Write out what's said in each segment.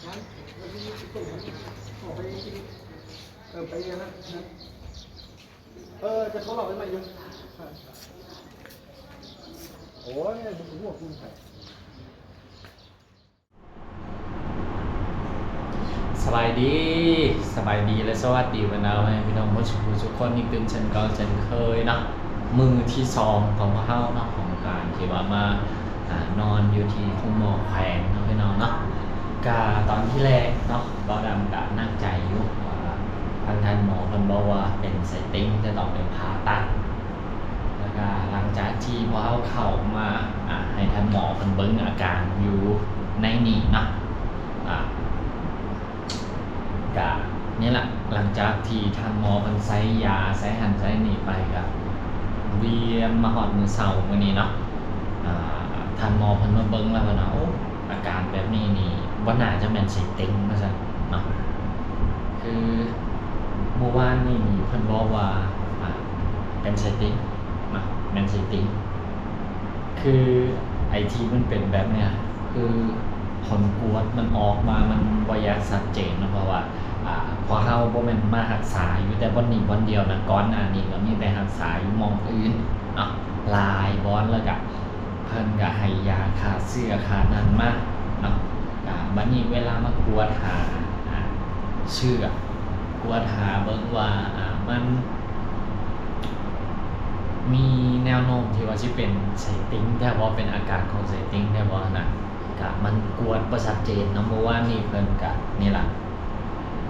ເອີ ໄປນັ້ນ ເອີ ຈະເຂົ້າເລົ່າໃໝ່ຢູ່ ໂອ້ຍ ບໍ່ຮູ້ວ່າກູໄປ. ສະບາຍດີ ສະບາຍດີ ແລະ ສະຫວັດດີບັນດາພໍ່ແມ່ພີ່ນ້ອງໝົດສູ່ຜູ້ສູ່ຄົນອີກຕື່ມເຊັ່ນເກົ່າເຊັ່ນເຄີຍເນາະ. ມື້ທີສອງຂອງພວກເຮົາເນາະ ຂອງການທີ່ວ່າມາ ອ່າ ນອນຢູ່ທີ່ໂຮງໝໍແຂວງເນາະ ພີ່ນ້ອງເນາະ. ກະຕອນທີແລກເນາະ ບ່າວດຳກະໜັກໃຈຢູ່ ເພາະວ່າທາງທ່ານໝໍເພິ່ນບອກວ່າເປັນໄສ້ຕິ່ງ ຈະຕ້ອງໄດ້ຜ່າຕັດ. ແລ້ວກະຫຼັງຈາກທີ່ພວກເຮົາເຂົ້າມາ ອ່າ ໃຫ້ທ່ານໝໍເພິ່ນເບິ່ງອາການຢູ່ໃນນີ້ເນາະ ອ່າ ກະນີ້ລະ ຫຼັງຈາກທີ່ທ່ານໝໍເພິ່ນໃສ່ຢາ ໃສ່ຫັ້ນໃສ່ນີ້ໄປ ກະວຽນມາຮອດມື້ເຊົ້າມື້ນີ້ເນາະ ອ່າ ທ່ານໝໍເພິ່ນມາເບິ່ງແລ້ວເພິ່ນວ່າ ໂອ້ ອາການແບບນີ້ນີ້ບໍ່ໜ້າຈະແມ່ນໄສ້ຕິ່ງວ່າຊັ້ນເນາະ. ຄືມື້ວານນີ້ນີ້ເພິ່ນບອກວ່າ ອ່າ ເປັນໄສ້ຕິ່ງເນາະ ແມ່ນໄສ້ຕິ່ງ. ຄືໄອ້ທີ່ມັນເປັນແບບເນີ້ຍ ຄືຜົນກວດມັນອອກມາ ມັນບໍ່ຢາກຊັດເຈນເນາະ ເພາະວ່າ ອ່າ ພວກເຮົາບໍ່ແມ່ນມາຮັກສາຢູ່ແຕ່ບ່ອນນີ້ບ່ອນດຽວນະ ກ່ອນໜ້ານີ້ກໍມີແຕ່ຮັກສາຢູ່ໝ່ອງອື່ນເນາະ ຫຼາຍບ່ອນ ແລ້ວກະ ເພິ່ນກະໃຫ້ຢາຂ້າເຊື້ອຂ້ານັ້ນມາເນາະ. ກະບັດນີ້ເວລາມາກວດຫາ ອ່າ ເຊື້ອ ກວດຫາເບິ່ງວ່າ ອ່າ ມັນມີແນວໂນ້ມທີ່ວ່າຊິເປັນໄສ້ຕິ່ງແທ້ບໍ່ ເປັນອາການຂອງໄສ້ຕິ່ງແທ້ບໍ່ຫັ້ນນະ ກະມັນກວດບໍ່ຊັດເຈນເນາະ. ມື້ວານນີ້ເພິ່ນກະນີ້ລະ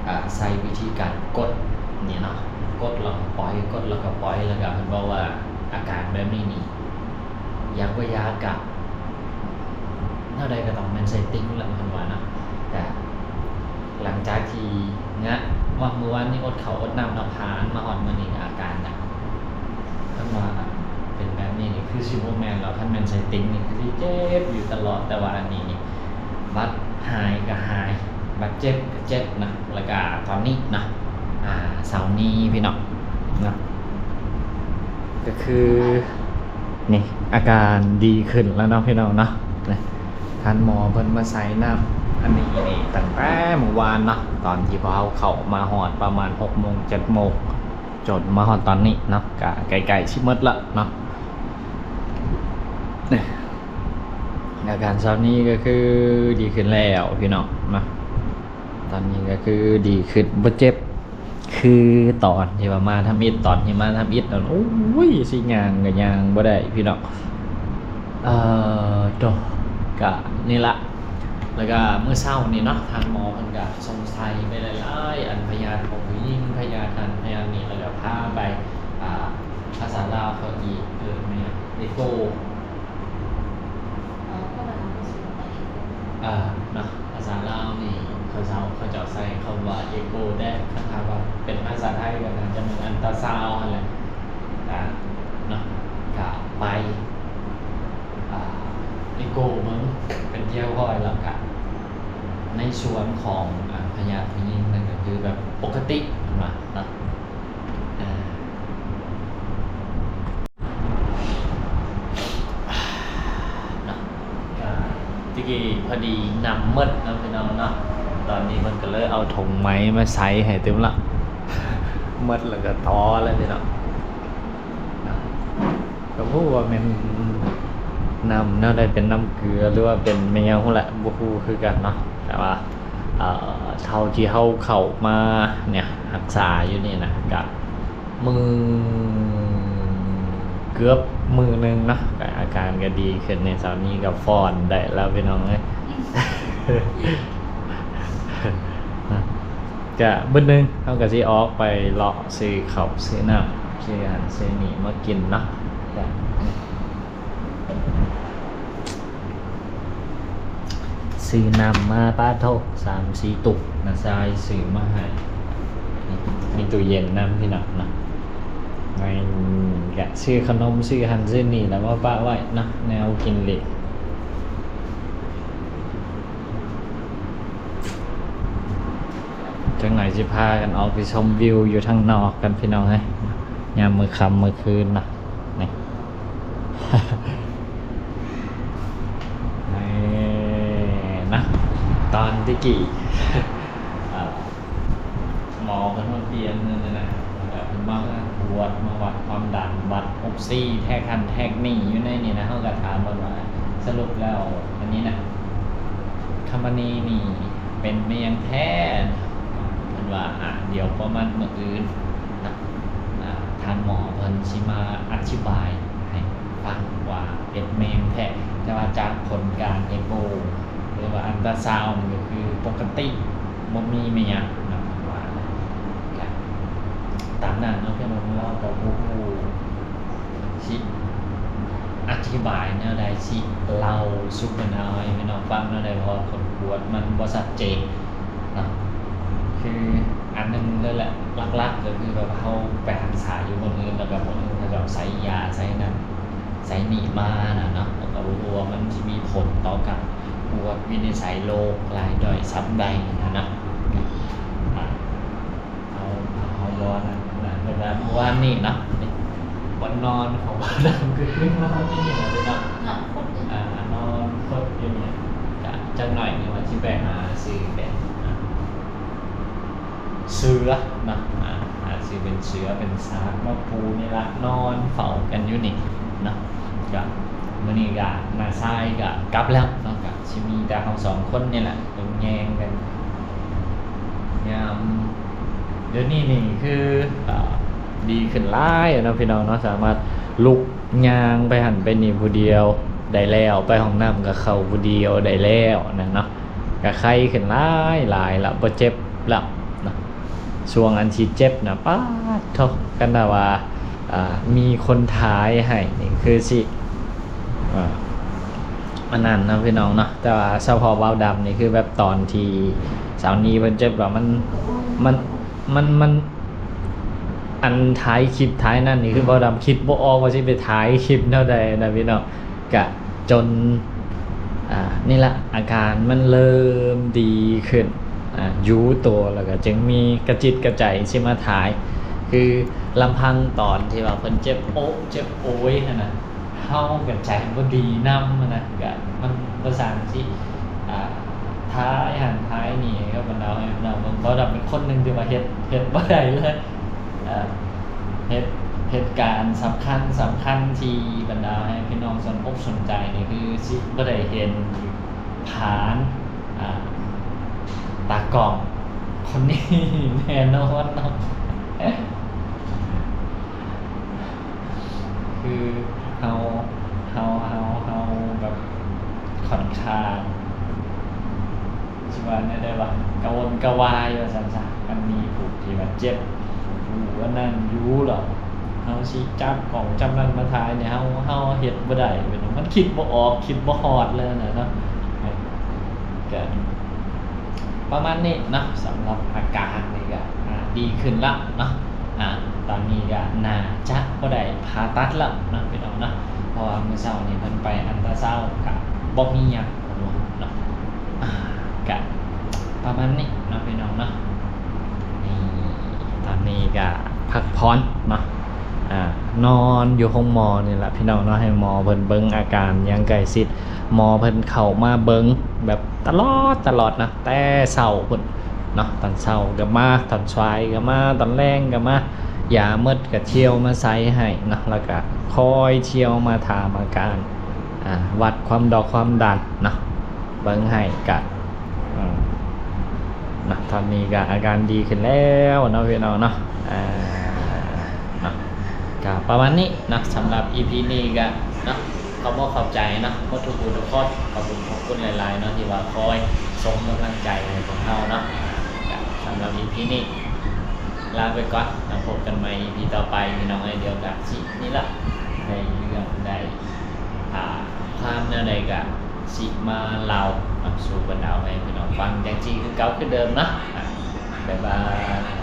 ອ່າ ໃຊ້ວິທີການກົດນີ້ເນາະ ກົດແລ້ວກໍປ່ອຍ ກົດແລ້ວກໍປ່ອຍ ແລ້ວກໍເພິ່ນບອກວ່າອາການແບບນີ້ນີ້ ຢາກບໍ່ຢາກກະແນວໃດກໍຕ້ອງແມ່ນໄສ້ຕິ່ງແຫຼະ ເພິ່ນວ່າເນາະ. ກະຫຼັງຈາກທີ່ງະ ວ່າມື້ວານນີ້ອົດເຂົ້າອົດນ້ຳເນາະ ຜ່ານມາຮອດມື້ນີ້ອາການນະ ເພິ່ນວ່າເປັນແບບນີ້ນີ້ຄືຊິບໍ່ແມ່ນແລ້ວ ຄັນແມ່ນໄສ້ຕິ່ງນີ້ຄືຊິເຈັບຢູ່ຕະຫຼອດ ແຕ່ວ່າອັນນີ້ນີ້ ບັດຫາຍກໍຫາຍ ບັດເຈັບກໍເຈັບນະ. ແລ້ວກໍຕອນນີ້ເນາະ ອ່າ ເຊົ້ານີ້ພີ່ນ້ອງເນາະ ກໍຄືນີ້ ອາການດີຂຶ້ນແລ້ວເນາະພີ່ນ້ອງເນາະ. ທ່ານໝໍເພິ່ນມາໃສ່ນ້ຳອັນນີ້ນີ້ຕັ້ງແຕ່ມື້ວານເນາະ ຕອນທີ່ພວກເຮົາເຂົ້າມາຮອດປະມານຫົກໂມງ ເຈັດໂມງ ຈົນມາຮອດຕອນນີ້ເນາະ ກະໃກ້ໆຊິໝົດລະເນາະ. ອາການເຊົ້ານີ້ກໍຄືດີຂຶ້ນແລ້ວພີ່ນ້ອງເນາະ ຕອນນີ້ກໍຄືດີຂຶ້ນ ບໍ່ເຈັບຄືຕອນທີ່ວ່າມາທຳອິດ ຕອນທີ່ມາທຳອິດນັ້ນ ໂອ້ຍ ຊິຍ່າງກໍຍ່າງບໍ່ໄດ້ພີ່ນ້ອງ. ເອີ ໂຕ ກະນີ້ລະ ແລ້ວກະມື້ເຊົ້ານີ້ເນາະ ທາງໝໍເພິ່ນກະສົ່ງໄສ້ໄປຫຼາຍໆ ອັນ ພະຍາດຂອງຜູ້ຍິງ ພະຍາດຫັ້ນພະຍາດນີ້ ແລ້ວກະພາໄປ ອ່າ ພາສາລາວເຂົາອີກ ເອີ້ນວ່າຫຍັງ ເອໂກ ອ່າ ເນາະ ພາສາລາວນີ້ເຂົາເຈົ້າ ເຂົາເຈົ້າໃຊ້ຄຳວ່າເອໂກ ແຕ່ຄັນຖາມວ່າເປັນພາສາໄທກໍໜ້າຈະແມ່ນອັນຕາຊາວຫັ້ນແຫຼະ ອ່າ ເນາະ ກະໄປ ອ່າ ເອໂກເບິ່ງ ເປັນທີ່ຮຽບຮ້ອຍແລ້ວກະ ໃນສ່ວນຂອງ ອ່າ ພະຍາດຜູ້ຍິງນັ້ນກໍຄືແບບປົກກະຕິເນາະ ອ່າ ເນາະ ກໍຕະກີ້ພໍດີນ້ຳໝົດເນາະພີ່ນ້ອງເນາະ ຕອນນີ້ເພິ່ນກໍເລີຍເອົາຖົງໄມ້ມາໃສ່ໃຫ້ຕື່ມລະ ໝົດແລ້ວກໍທໍ່ແລ້ວພີ່ນ້ອງເນາະ. ກໍບໍ່ຮູ້ວ່າແມ່ນນ້ຳແນວໃດ ເປັນນ້ຳເກືອ ຫຼືວ່າເປັນແມ່ນຫຍັງພຸ້ນແຫຼະ ບໍ່ຮູ້ຄືກັນເນາະ ແຕ່ວ່າ ເອີ ເທົ່າທີ່ເຮົາເຂົ້າມາເນຍ ຮັກສາຢູ່ນີ້ນະ ກະມື້ ເກືອບມື້ໜຶ່ງເນາະ ກະອາການກະດີຂຶ້ນ ໃນເຊົ້ານີ້ກະຟ້ອນໄດ້ແລ້ວພີ່ນ້ອງເອີຍ. ກະມື້ໜຶ່ງເຮົາກະຊິອອກໄປເລາະຊື້ເຂົ້າຊື້ນ້ຳ ຊື້ອັນຊື້ນີ້ມາກິນເນາະ ກະ ຊື້ນ້ຳມາ ປາໂທ້ ສາມສີ່ຕຸກ ນ້າຊາຍຊື້ມາໃຫ້ ມີຕູ້ເຢັນນຳພີ່ນ້ອງເນາະ ແມ່ນ ກະຊື້ຂະໜົມ ຊື້ຫັ້ນຊື້ນີ້ ແລ້ວມາປະໄວ້ເນາະ ແນວກິນເຫຼັກ. ຈັກໜ່ອຍຊິພາກັນອອກໄປຊົມວິວຢູ່ທາງນອກກັນພີ່ນ້ອງເອີຍ ຍາມມື້ຄ່ຳມື້ຄືນນະ ນີ້ ນີ້ນະ ຕອນແຕ່ກີ້ ເອີ ໝໍເພິ່ນມາປ່ຽນນັ້ນນະ ເພິ່ນມາກວດ ມາວັດຄວາມດັນ ວັດອົກຊີ ແທກຫັ້ນແທກນີ້ຢູ່ໃນນີ້ນະ. ເຮົາກໍຖາມເພິ່ນວ່າ ສະຫຼຸບແລ້ວອັນນີ້ນະ ຄຳມະນີນີ້ເປັນແມ່ນຫຍັງແທ້? ເພິ່ນວ່າ ອາ ດຽວປະມານມື້ອື່ນນະ ອາ ທ່ານໝໍເພິ່ນຊິມາອະທິບາຍໃຫ້ຟັງວ່າເປັນແມ່ນຫຍັງແທ້. ແຕ່ວ່າຈາກຜົນການເອໂກ ຫຼືວ່າອັນຕຣາຊາວ ກໍຄືປົກກະຕິ ບໍ່ມີແມ່ນຫຍັງເນາະ ວ່າ ກໍຕາມນັ້ນເນາະ. ເພາະວ່າເຮົາກໍບໍ່ຮູ້ຊິອະທິບາຍແນວໃດ ຊິເລົ່າສູ່ບັນດາໃຫ້ພີ່ນ້ອງຟັງແນວໃດ ເພາະວ່າຜົນກວດມັນບໍ່ຊັດເຈນເນາະ. ຄືອັນໜຶ່ງເລີຍແຫຼະ ຫຼັກໆ ກໍຄືແບບເຮົາໄປຮັກສາຢູ່ບ່ອນອື່ນ ແລ້ວກໍບ່ອນອື່ນເຂົາເຈົ້າໃສ່ຢາ ໃສ່ນັ້ນ ໃສ່ນີ້ມານະເນາະ ແລ້ວກໍບໍ່ຮູ້ວ່າມັນຊິມີຜົນຕໍ່ການກວດວິນິດໄສໂລກລາຍດ້ອຍສ່ຳໃດນະເນາະ. ອາ ເຮົາ ເຮົາບໍ່ນັ້ນນະ ເພາະວ່າມື້ວານນີ້ເນາະ ບ່ອນນອນຂອງບ່າວດຳ ຄືຄືນອນຢູ່ນີ້ເນາະ ນອນຄົດຢູ່ ອາ ນອນຄົດຢູ່ນີ້. ກະຈັກໜ້ອຍນີ້ວ່າຊິໄປຫາຊື້ແບບ ອາ ເສືອເນາະ ອາ ອາດຊິເປັນເສືອເປັນສາກມາປູນີ້ລະ ນອນເຝົ້າກັນຢູ່ນີ້ເນາະ. ກະມື້ນີ້ກະນ້າຊາຍກະກັບແລ້ວເນາະ ກະຊິມີແຕ່ເຮົາສອງຄົນນີ້ແຫຼະ ເບິ່ງແຍງກັນ. ຍາມດຽວນີ້ນີ້ຄື ອາ ດີຂຶ້ນຫຼາຍເນາະ ພີ່ນ້ອງເນາະ ສາມາດລຸກ ຍ່າງໄປຫັ້ນໄປນີ້ຜູ້ດຽວໄດ້ແລ້ວ ໄປຫ້ອງນ້ຳກໍເຂົ້າຜູ້ດຽວໄດ້ແລ້ວນັ້ນເນາະ. ກໍໄຄຂຶ້ນຫຼາຍໆ ລະ ບໍ່ເຈັບລະເນາະ. ຊ່ວງອັນຊິເຈັບນະ ປາດໂທ້ ຄັນຖ້າວ່າ ອາ ມີຄົນຖ່າຍໃຫ້ນີ້ຄືຊິ ອາ ອັນນັ້ນເນາະ ພີ່ນ້ອງເນາະ. ແຕ່ວ່າສະເພາະບ່າວດຳນີ້ ຄືແບບຕອນທີ່ສາວນີເພິ່ນເຈັບລະ ມັນ ມັນ ມັນ ມັນ ອັນຖ່າຍຄລິບຖ່າຍນັ້ນນີ້ ຄືບ່າວດຳຄິດບໍ່ອອກວ່າຊິໄປຖ່າຍຄລິບແນວໃດນະພີ່ນ້ອງ. ກະຈົນ ອາ ນີ້ລະ ອາການມັນເລີ່ມດີຂຶ້ນ ອາ ຢູ່ໂຕ ແລ້ວກະຈຶ່ງມີກະຈິດກະໃຈຊິມາຖ່າຍ. ຄືລຳພັງຕອນທີ່ວ່າເພິ່ນເຈັບໂອະເຈັບໂອຍຫັ້ນນະ ເຮົາກໍໃຈບໍ່ດີນຳຫັ້ນນະ ກະມັນບໍ່ຊ່າງຊິ ອາ ຖ່າຍຫັ້ນຖ່າຍນີ້ໃຫ້ກັບບັນດາ ໃຫ້ບັນດາເບິ່ງ. ເພາະວ່າເປັນຄົນໜຶ່ງທີ່ວ່າເຮັດ ເຮັດບໍ່ໄດ້ເລີຍ ເອີ ເຫດ ເຫດການສຳຄັນ ສຳຄັນທີ່ບັນດາໃຫ້ພີ່ນ້ອງສົນອົກສົນໃຈນີ້ ຄືຊິບໍ່ໄດ້ເຫັນຜ່ານ ອາ ຕາກ້ອງຄົນນີ້ແນ່ນອນເນາະ. ຄືເຮົາ ເຮົາ ເຮົາ ເຮົາແບບຂ້ອນຂ້າງ ຊິວ່າແນວໃດວະ ກະວົນກະວາຍວ່າຊັ້ນຊະ. ມັນມີຜູ້ທີ່ວ່າເຈັບ ຜູ້ອັນນັ້ນຢູ່ ແລ້ວເຮົາຊິຈັບກ້ອງຈັບນັ້ນມາຖ່າຍນີ້ ເຮົາ ເຮົາເຮັດບໍ່ໄດ້ ມັນຄິດບໍ່ອອກ ຄິດບໍ່ຮອດເລີຍນະເນາະ. ກະ ປະມານນີ້ເນາະ ສຳລັບອາການນີ້ກະ ອາ ດີຂຶ້ນລະເນາະ. ອາ ຕອນນີ້ກະໜ້າຈະບໍ່ໄດ້ຜ່າຕັດລະເນາະ ພີ່ນ້ອງເນາະ ເພາະວ່າມື້ເຊົ້ານີ້ເພິ່ນໄປອັນຕຣາຊາວ ກະບໍ່ມີຫຍັງເນາະ. ອາ ກະປະມານນີ້ເນາະ ພີ່ນ້ອງເນາະ. ນີ້ ຕອນນີ້ກະພັກຜ່ອນເນາະ ອາ ນອນຢູ່ໂຮງໝໍນີ້ລະ ພີ່ນ້ອງເນາະ ໃຫ້ໝໍເພິ່ນເບິ່ງອາການຢ່າງໃກ້ຊິດ. ໝໍເພິ່ນເຂົ້າມາເບິ່ງແບບຕະຫຼອດ ຕະຫຼອດນະ ແຕ່ເຊົ້າພຸ້ນເນາະ ຕອນເຊົ້າກໍມາ ຕອນສາຍກໍມາ ຕອນແລງກໍມາ ຢາໝົດກໍທ່ຽວມາໃສ່ໃຫ້ເນາະ ແລ້ວກໍຄອຍທ່ຽວມາຖາມອາການ ອາ ວັດຄວາມດອກຄວາມດັນເນາະ ເບິ່ງໃຫ້ກະ ອືມ ເນາະ ຕອນນີ້ກະອາການດີຂຶ້ນແລ້ວເນາະ ພີ່ນ້ອງເນາະ. ອາ ເນາະ ກະປະມານນີ້ເນາະ ສຳລັບອີພີນີ້ກະເນາະ ຂອບອົກຂອບໃຈເນາະ ໝົດທຸກຜູ້ທຸກຄົນ ຂອບຄຸນຂອບຄຸນຫຼາຍໆເນາະ ທີ່ວ່າຄອຍສົ່ງກຳລັງໃຈໃຫ້ພວກເຮົາເນາະ. ກະສຳລັບອີພີນີ້ລາໄປກ່ອນເນາະ ພົບກັນໃໝ່ອີພີຕໍ່ໄປ ພີ່ນ້ອງເອີຍ. ດຽວກະຊິນີ້ລະ ໄດ້ເລື່ອງໄດ້ ອາ ຄວາມແນວໃດກະຊິມາເລົ່ານຳສູ່ບັນດາໃຫ້ພີ່ນ້ອງຟັງ ຈັ່ງຊີ້ຄືເກົ່າຄືເດີມເນາະ. ອາ ບາຍບາຍ.